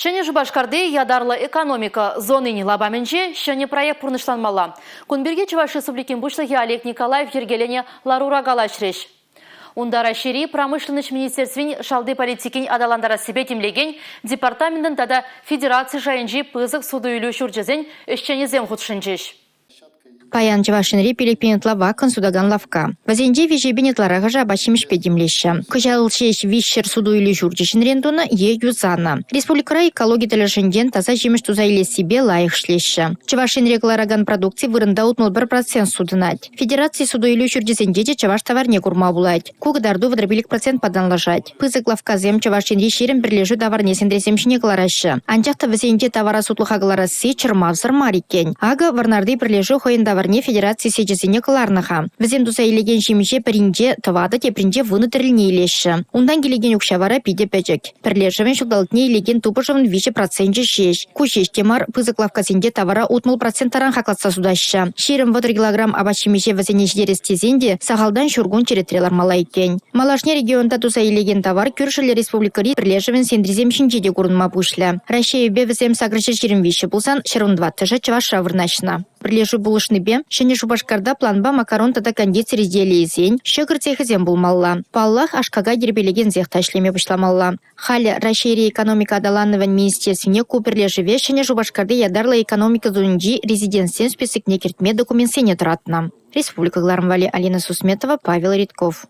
Ҫӗнӗ Шупашкарти ятарлӑ экономика зонин лапамӗнче ҫӗнӗ проект пурнӑҫланмалла. Кун пирки Чӑваш Республикин Пуҫлӑхӗ Олег Николаев йӗркеленӗ ларура калаҫрӗҫ. Унта Раҫҫейри промышленноҫ министерствин шалти политикин аталантарассипе тимлекен департаментӑн тата федераци шайӗнчи пысӑк суту-илӳ ҫурчӗсен ӗҫченӗсем хутшӑнчӗҫ. Паян Чӑваш Енре 5000 ытла ваккӑн сутакан лавкка. Вӗсенче 3000 ытларахӑшӗ апат-ҫимӗҫпе тимлеҫҫӗ. Кӑҫал ҫеҫ 300 суту-илӳ ҫурчӗ ҫӗнӗрен тунӑ е юсанӑ. Республикӑра экологи тӗлӗшӗнчен таса ҫимӗҫ туса илессипе лайӑх ӗҫлеҫҫӗ. Чӑваш Енре кӑларакан продукци вырӑнта 61% сутӑнать. Федераци суту-илӳ ҫурчӗсенче те чӑваш таварне курма пулать. Ку кӑтарту 35 процентпа танлашать. Пысӑк лавккасем Чӑваш Енри 20 пӗрлешӳ таварне сентресем ҫине кӑлараҫҫӗ. Анчах та вӗсенче тавара сутлӑха кӑларасси чӑрмавсӑр мар иккен. Акӑ, Вӑрнарти пӗрлешӳ хӑйӗн таварне федераци сечӗсене кӑларнӑ-ха. Вӗсем туса илекен ҫимӗҫе пӗринче тӑватӑ, тепринче вунӑ тӗрлине илеҫҫӗ. Унтан килекен укҫа вара питӗ пӗчӗк. Пӗрлешӗвӗн ҫулталӑкне илекен тупӑшӑвӑн 3 проценчӗ ҫеҫ. Ку ҫеҫ те мар, пысӑк лавккасенче тавара 60 процент таран хаклатса сутаҫҫӗ. 20-30 килограмм апат-ҫимӗҫе вӗсене ҫитерес тесен те сахалтан ҫур кун черетре лармалла иккен. Малашне регионта туса илекен тавар кӳршӗллӗ республикӑри пӗрлешӗвӗн сентрисем ҫинче те курӑнма пуҫлӗ. Раҫҫейӗпе вӗсем 823 пулсан, 114-шӗ Чӑвашра вырнаҫнӑ. Пӗрлешӳ пулӑшнипе Ҫӗнӗ Шупашкарта планпа макарон тата кондитер изделийӗсен, ҫӑкӑр цехӗсем пулмалла. Паллах, аш-какай тирпейлекен цех та ӗҫлеме пуҫламалла. Халӗ Раҫҫейри экономика аталанӑвӗн министерствине ку пӗрлешӗве Ҫӗнӗ Шупашкарти ятарлӑ экономика зонинчи резидентсен списокне кӗртме документсене тӑратнӑ. Республика кӑларӑм валли Алина Сусметова, Павел Редков.